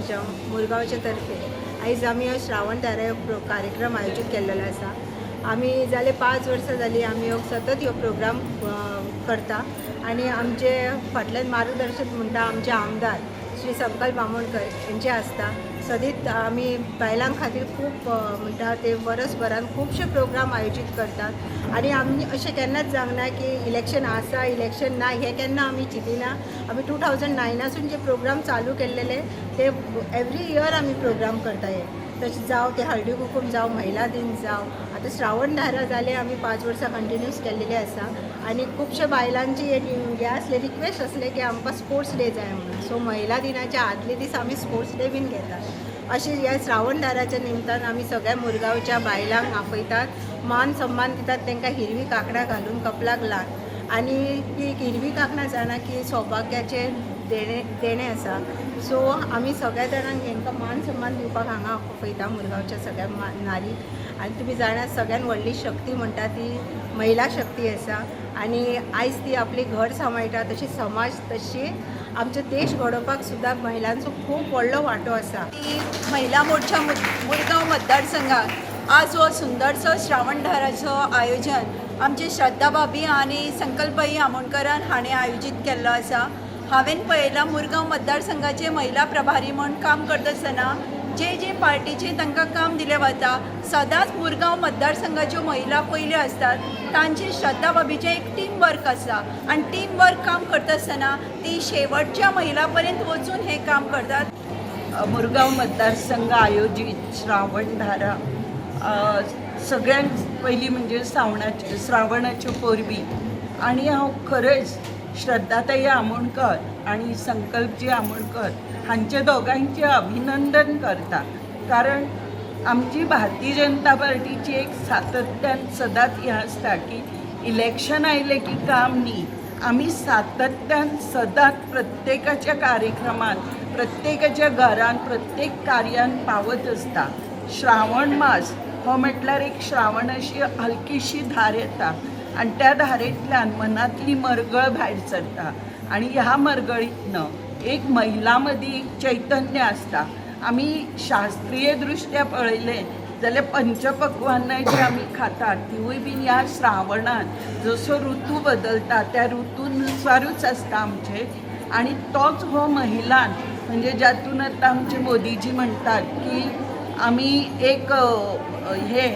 मोर्चा मुरगांवचे तर्फे आयज आमी हो श्रावण धारा कार्यक्रम आयोजीत केल्लेलो आसा. आमी जाले 5 वर्सां जालीं आमी हो सतत हो प्रोग्राम करता आनी आमचे फाटल्यान मार्गदर्शक म्हणटा आमचे आमदार श्री संकल्प आमोणकर हेंचे आसता. सदींच आमी बायलां खातीर खूब म्हणटा ते वर्सभरान खुबशे प्रोग्राम आयोजीत करतात आनी आमी अशें केन्नाच जावंक ना की इलेक्शन आसा, इलेक्शन ना, हें केन्ना आमी चिंतिना. आमी 2009आसून जे प्रोग्राम चालू केल्लेले ते एवरी इयर आमी प्रोग्राम करता. हे तशें जावं ते हळदी कुकूम जावं, महिला दिन जावं, आतां श्रावण धारा जालें आमी 5 वर्सां कंटिन्यूस केल्लेली आसा. आनी खुबशे बायलांची हे आसले, रिक्वेस्ट आसले की आमकां स्पोर्ट्स डे जाय म्हणून. सो महिला दिनाच्या आदले दीस आमी स्पोर्ट्स डे बीन घेतात. अशें ह्या श्रावण धाराच्या निमतान आमी सगळ्या मुरगांवच्या बायलांक आपयतात, मान सन्मान दितात तांकां हिरवी कांकणां घालून कपलाक लावन. आनी ती हिरवी कांकणां जाणा की सौभाग्याचें देणें देणें आसा. सो आमी सगळ्या जाणांक हेंकां मान सन्मान दिवपाक हांगा आपयता मुरगांवच्या सगळ्या नारीक. आनी तुमी जाणा, सगळ्यान व्हडली शक्ती म्हणटा ती महिला शक्ती आसा आनी आयज ती आपली घर सांबाळटा, तशी समाज, तशी आमचो देश घडोवपाक सुद्दां महिलांचो खूब व्हडलो वांटो आसा. की महिला मोर्चा मुरगांव मतदारसंघात आज हो सुंदरसो श्रावणधाराचो आयोजन आमचे श्रद्धा भाभी आनी संकल्पभाई आमोणकरान हाणें आयोजीत केल्लो आसा. हांवें पळयलां, मुरगांव मतदारसंघाचे महिला प्रभारी म्हूण काम करता आसतना जे जे पार्टीचें तांकां काम दिलें वता, सदांच मुरगांव मतदारसंघाच्यो महिला पयल्यो आसतात. तांची, श्रद्धा भाभीचें एक टीम वर्क आसा आनी टीम वर्क काम करता आसतना ती शेवटच्या महिला पर्यंत वचून हें काम करतात. मुरगांव मतदारसंघ आयोजीत श्रावणधारा. सगळ्यांत पयलीं म्हणजे सावणाचे श्रावणाच्यो परबी आनी हांव खरेंच श्रद्धाताई आमोणकर आनी संकल्पजी आमोणकर हांचे दोगांयचें अभिनंदन करता, कारण आमची भारतीय जनता पार्टीची एक सातत्यान सदांच हें आसता की इलेक्शन आयलें की काम न्ही, आमी सातत्यान सदांच प्रत्येकाच्या कार्यक्रमात, प्रत्येकाच्या घरान, प्रत्येक कार्यान पावत आसता. श्रावण मास हो म्हटल्यार एक श्रावण अशी हलकीशी धार येता आनी त्या धारेंतल्यान मनांतली मरगळ भायर सरता आनी ह्या मरगळींतनं एक महिला मदीं एक चैतन्य आसता. आमी शास्त्रीय दृश्ट्या पळयलें जाल्यार पंचपक्वान्नां जी आमी खातात तिवूय बीन ह्या श्रावणांत जसो ऋतू बदलता त्या ऋतूनुसारूच आसता आमचे. आणि तोच हो महिलान म्हणजे ज्यातून आता आमचे मोदीजी म्हणतात की आमी एक हे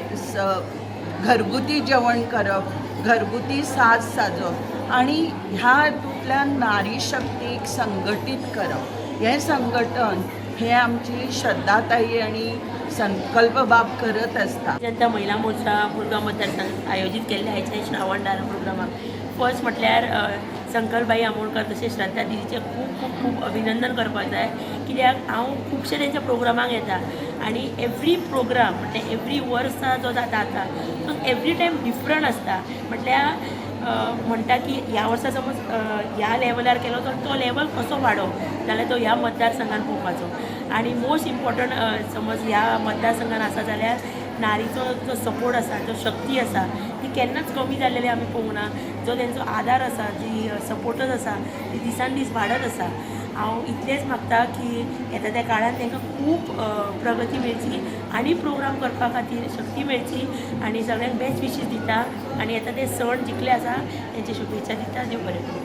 घरगुती जेवण करप, घरगुती साज साजप आणि ह्या हातूंतल्यान नारी शक्तीक संघटीत करप. हें संघटन हे आमची श्रद्धाताई आणि संकल्प बाब करत आसता. जनता महिला मोर्चा मुरगांव मतदारसंघ आयोजीत केल्ले आयच्या श्रावणदार प्रोग्रामाक फर्स्ट म्हटल्यार संकल्पभाई आमोणकर तशें श्रद्धा दिदीचें खूब खूब खूब अभिनंदन करपाक जाय, कित्याक हांव खुबशे तेंच्या प्रोग्रामाक येता आनी एवरी प्रोग्राम म्हटल्यार एवरी वर्सा जो जाता आतां तो एवरी टायम डिफरंट आसता. म्हटल्यार म्हणटा की ह्या वर्सा समज ह्या लेवलार केलो तर तो लेवल कसो वाडोवप जाल्यार तो ह्या मतदारसंघान पळोवपाचो. आनी मोस्ट इम्पॉर्टंट, समज ह्या मतदारसंघान आसा जाल्यार नारीचो जो सपोर्ट आसा, जो शक्ती आसा, ती केन्नाच कमी जाल्लेली आमी पळोवंक ना. जो तेंचो आदार आसा, जी सपोर्टच आसा, ती दिसान दीस वाडत आसा. हांव इतलेंच मागता की येता त्या काळान तांकां खूब प्रगती मेळची आनी प्रोग्राम करपा खातीर शक्ती मेळची आनी सगळ्यांक बेस्ट विशीस दिता आनी येता ते सण जितले आसा तेंचे शुभेच्छा दिता. देव बरें करूं.